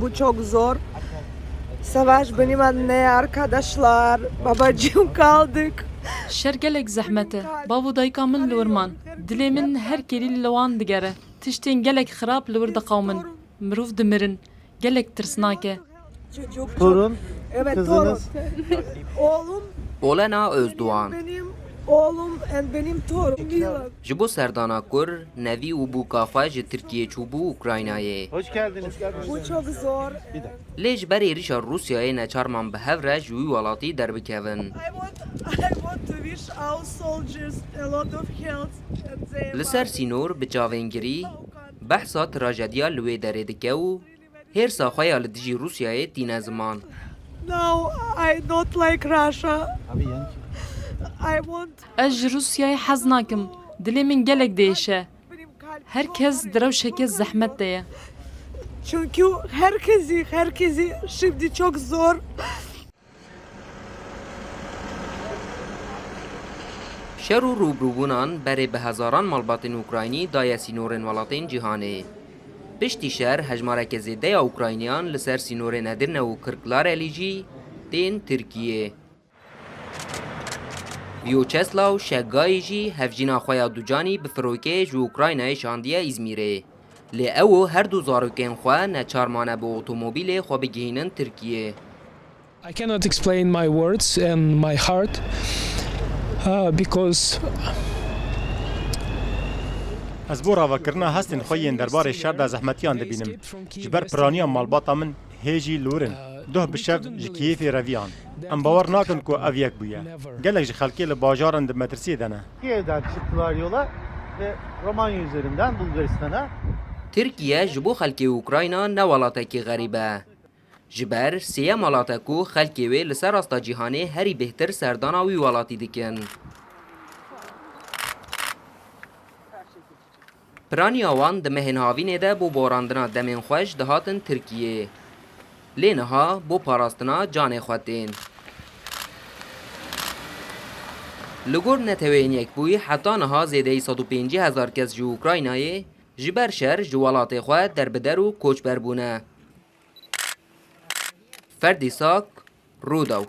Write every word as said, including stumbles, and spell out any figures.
Bu çok zor. Savaş benim anne, arkadaşlar, babacığım kaldık. Şer gelek zehmet e. Bav û dayika min li wir man. Dilê min her kerî li wan digere. Tiştên gelek xirab li wir diqewmin. Mirov dimirin. Gelek tirsnak e. Çocuk. Torun, Evet, kızınız. Torun. Oğlum Olena Özdoğan. Benim oğlum and benim torun. Milan. Ji bo serdana kur, nevî û bûka xwe ji Tirkiyê çûbû Ukraynayê. Hoş geldiniz. Bu çok zor. Lê ji ber êrîşa Rûsyayê neçar man bi hev re ji wî welatî derbikevin. I want, I want to wish our soldiers a lot of health. And they Li ser sînor bi çavên girî behsa trajediya li wê derê dike û hêrsa xwe ya li dijî Rûsyayê tîne ziman. No, I don't like Russia. I want Ez ji Rûsyayê hez nakim. Dilê min gelek diêşe. Her kes di rewşeke zehmet de ye. Çünkü herkesi, herkesi şimdi çok zor. Şer û rûbirûbûnan berê bi hezaran malbatên Ukraynî daye sînorên welatên cîhanê. Piştî şer hejmareke zêde ya Ukrayniyan li ser sînorên Edirne û Kirklarelî jî tên Tirkiyê. Vyocheslav Şegayî jî hevjîna xwe ya ducanî bi firokeyê ji Ukraynayê şandiye Îzmîrê. Lê ew û her du zarokên xwe neçar mane bi otomobîlê xwe bigihînin Tirkiyê. I cannot explain my words and my heart uh, because Ez bo ravekirina hestên xwe yên derbarê şer de zehmetiyan dibînim. Ji ber piraniya malbata min hê jî li wir in. Doh bi şev ji Kîyevê reviyan. Em bawer nakin ku ev yek bûye. Gelek ji xelkê li bajaran di metirsiyê de ne. Kiev'den çıktılar yola ve Romanya üzerinden Bulgaristan'a. Tirkiye ji bo xelkê Ukrayna ne welatekî xerîb e. Ji ber sêyem welat e ku xelkê wê li ser rasta cîhanê herî bêhtir serdana wî welatî dikin. Piraniya wan di mehên havînê de bo borandina demên xweş dihatin Tirkiyê. Lê niha bo parastina canê xwe tên. Li gor Neteweyên Yekbûyî heta niha zêdeyî sed û pêncî hezar kes ji Ukraynayê ji ber şer ji welatê xwe derbider û koçber bûne. Ferdî Sak, Rûdaw.